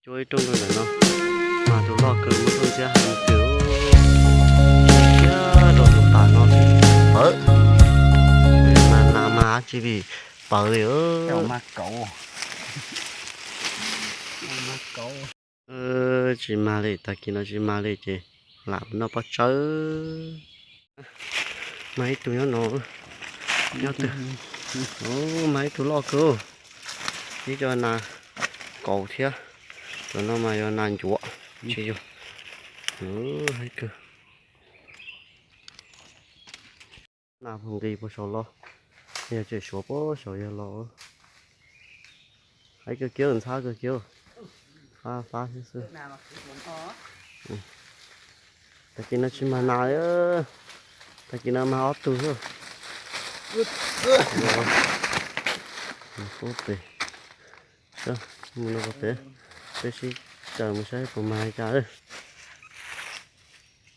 Ua ib rooj rau ntawm no, mas tus loj kawg muaj rooj ntxiab hais mus twm thiab rau tus tas no pawv. Mas nas mas tsis vim pawv li. Tsis mag li, tag kis no tsis mag li ces lam noj pob tsawb. Mag ib tug nyob no, nyob twg, mag ib tug loj kawg. Ib co nas kaus thiab, cov no mas yog nas ncuav, tsis yog. Nas puas nqis puas saum los, yog tseem suav puag saum yog los. Hais kawg kiag ntxhab kawg kiag, fab fab thiab xwb. Tag kis no tsis mag nas li, tag kis no mag ob tug xwb. Mus no pem, peb sib caws mus saib puas mag li cas lawm.